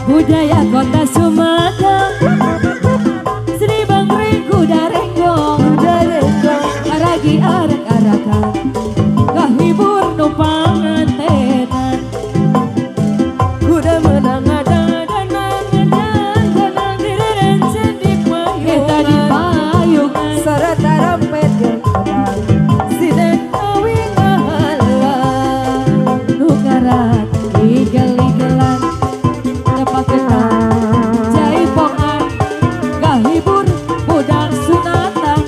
Budaya kota Sumedang, Sri Bangri kuda renggong, aragi arak-arakan, kahibur nupangantenan. Kuda menang ada-danang, danang direncen di payungan, eta di payungan, serta rempet jeung pedang, siden awi ngahalang, nu ngaran igel-igelan. Jaipongan kahibur budak sunatan,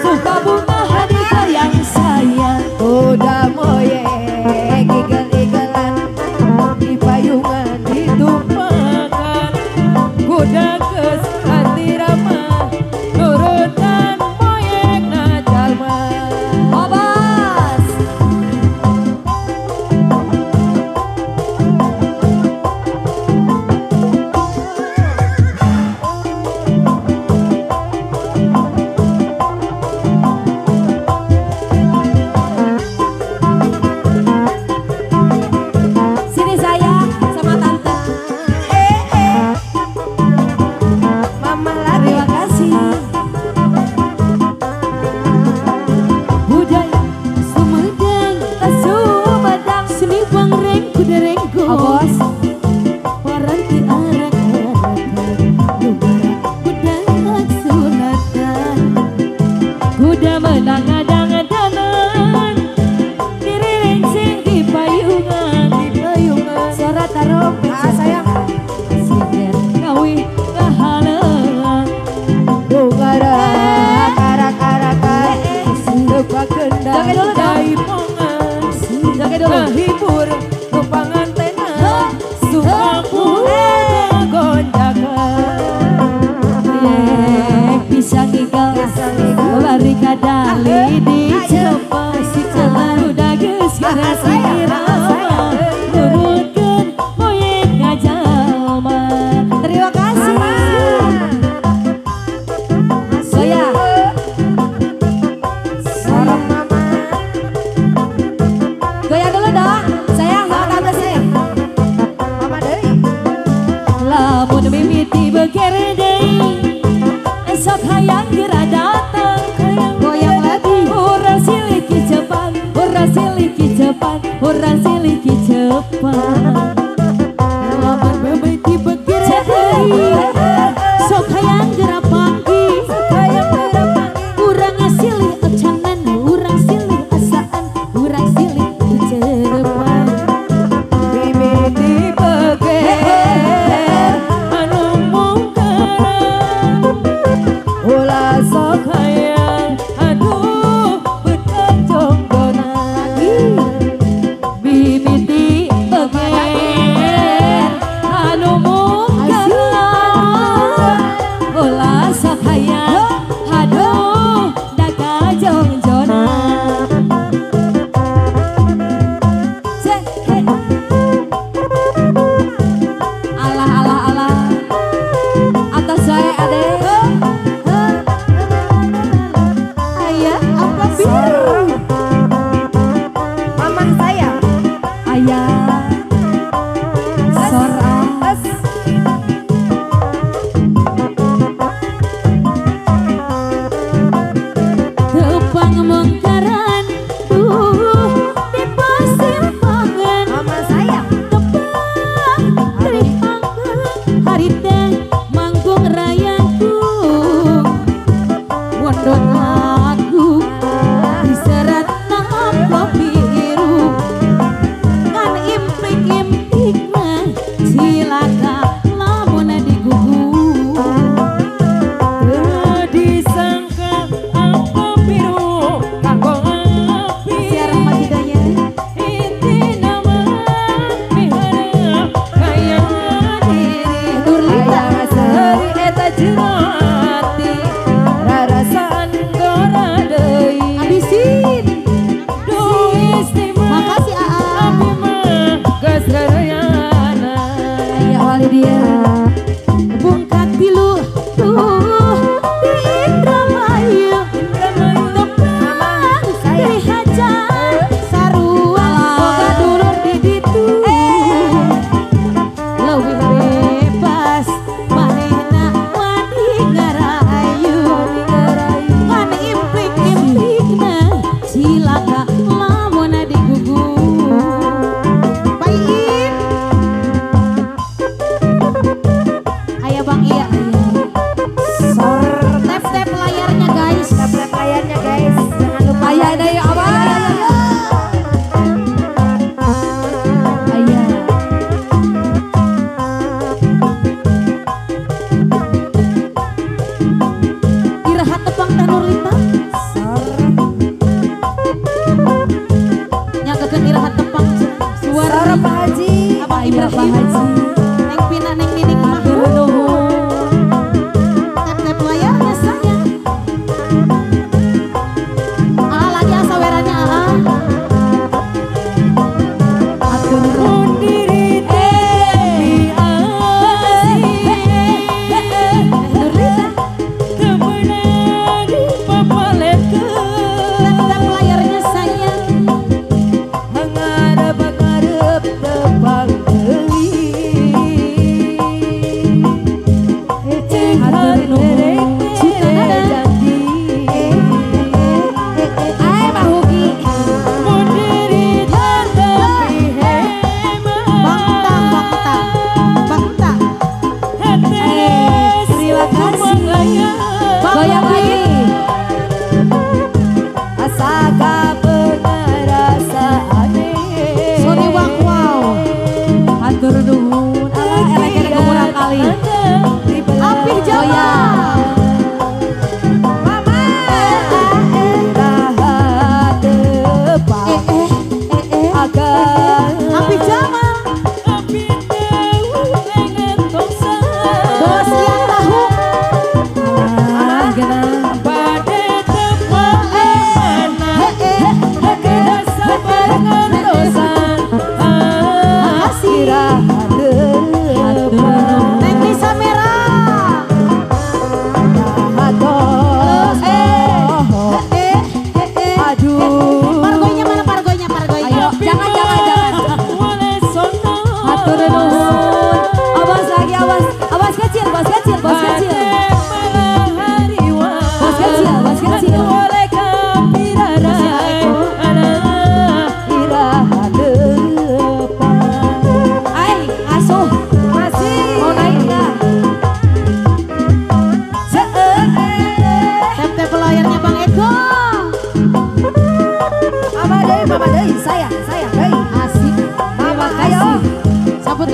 suka bunga hati yang sayang. Kuda moyek igel-igelan di payungan ditumpakan, kuda geus hati ramah nurutan moyek na jalma. Obas. Sini saya sama tante. Mama lagi. Terima kasih. Budaya Sumedang, Sumedang, seni bangreng kuda renggong. Obos. Paranti arak-arakan, lumarak budak sunatan. Kuda menang adang-adanan, dirirencing di payungan, di payungan. Suara tarompet sayang. Sinden kawih kahaleang. Bukarak arak-arakan, lupa kendang. Joget dulu dong. Jaipongan, Joget dulu. Kahibur nupangantenan, suka bunga gonjakan. Yek pisang igel, bari kadali dicepeng, udah geus geura irama, nurutkeun moyek ngajalma. Terima kasih. Goyang. Sorong mama. Goyang dulu dong. Sayang sama tante sini. Mama deui. Lamun mimiti beker deui, esok hayang geura datang. Goyang lagi. Urang silih ki cepat, urang silih ki cepat, urang silih ki cepat. Lamun mimiti beker deui, sok hayang geura panggih. Hayang geura panggih. Urang silih ecanan, urang silih asaan, urang silih cepat. Mimiti beker anu mungkaran, Ulah sok hayang aduh betah jonggonan. Mimiti beker anu mungkaran, ulah sok hayang aduh daga jongjonan. Cek, he. Alah alah alah, atas saya ade. Ayah apa biru? Mama saya. Ayah sora. Es. Tepang mengkaran, di pasimpangan. Mama saya. Tepang tripangkeun, hari teh manggung rayaku. Wondon lagu diserat nampa biru. Ngan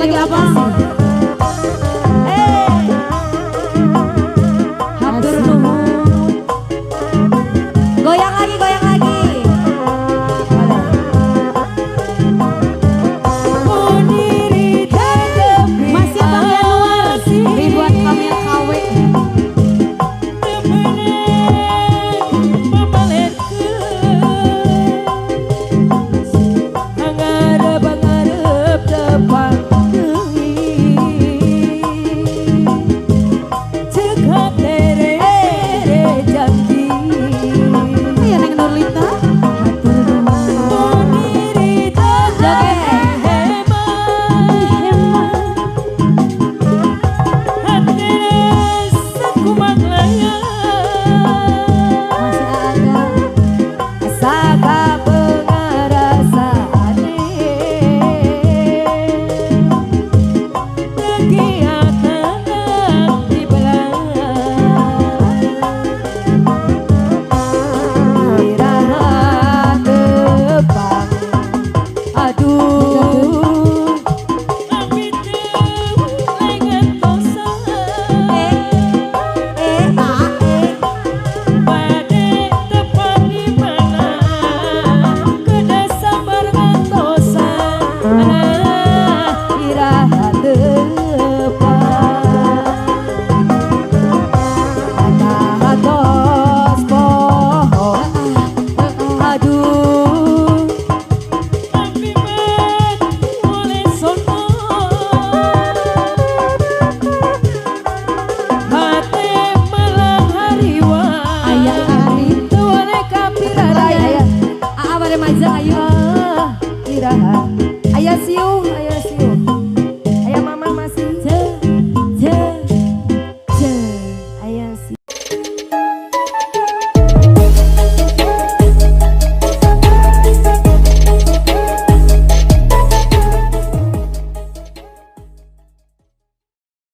lagi apa? Hatur nuhun. Goyang lagi, goyang lagi. Masih Bang Yanuar, Ridwan Kamil KW. Ayo Neng Nurlita. Hatur nuhun. Joget. Masih ada. Saka pengarasane iraha tepang aduh eh a eh iraha tepang atos poho aduh Ayah Ari. Aya aa bade majeng ayo iraha.